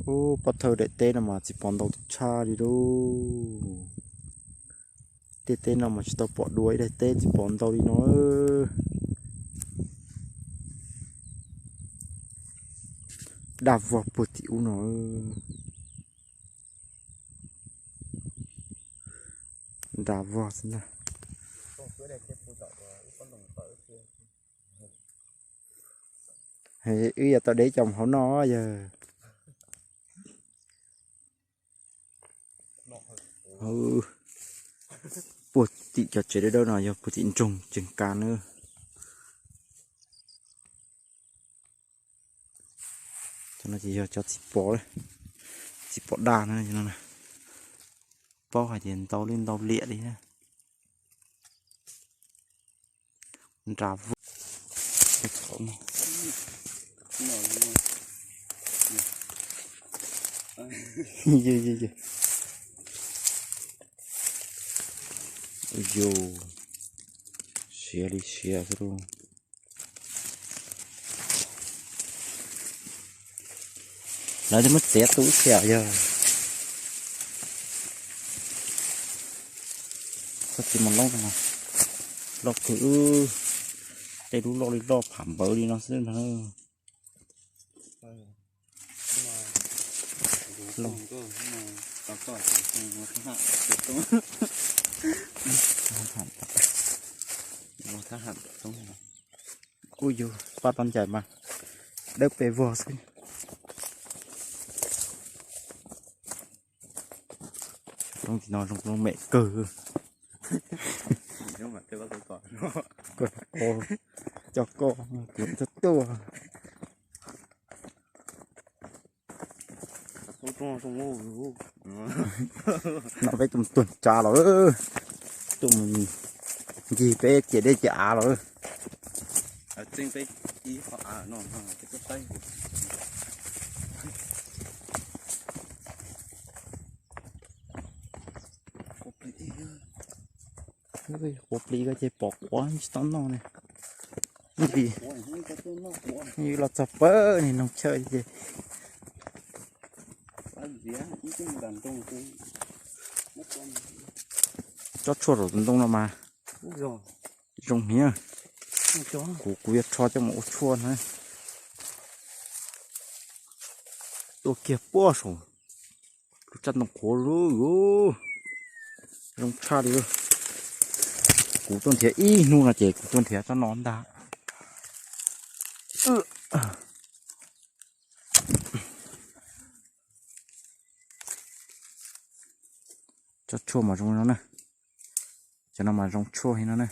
Ub, pov thawj daim teb no mas txiv pos ntau tshaj li lauj. Tej teb no mas tsis tau pom dua ib daim teb txiv pos ntau li no. Daj vog puag tim ub no. Daj vog xwb ntag. Wb yuav tau deb coj mus hauv noj yawg. Puag tim cov tsev dawb dawb no yog puag tim nroog Tsees Kas na. Cov no ces yog cov txiv pos, txiv pos daj na. Paub hais tias ntau li ntau liam li na. Nra vog. Yus, siav li siav xwb lauj. Lawv twb muab txiav tu ib txhia yog. Txoj txiv mos laub no loj kawg, tej lub loj li loj pham npawv li no xwb ntag. Kuj yug paj tau ncaim mas dawb pes vog xwb. Lub tim no zoo lub mem kawg. Coj koj, kuv tuaj tuaj. No peb tuaj mus tuag tsav los, tuaj mus ncig peb ciam dej ciam av los. Quav plis ko ces pom quav tsis tau noj ne. Yus los txog pawg niag noog chaw ces tsob tshuaj saum tus ntoo no mas zoo heev. Kuv, kuv yuav rho coj mus ua tshuaj na. Tuaj kiag puag saum lub tsab ntoo qhuav lub, zoo tshaj li. Kuv tuaj nrhiav ib hnub no ces kuv tuaj nrhiav tsob no ntag. Tsob tshuaj mas zoo no na. Cov no mas zoo tshuaj heev no na.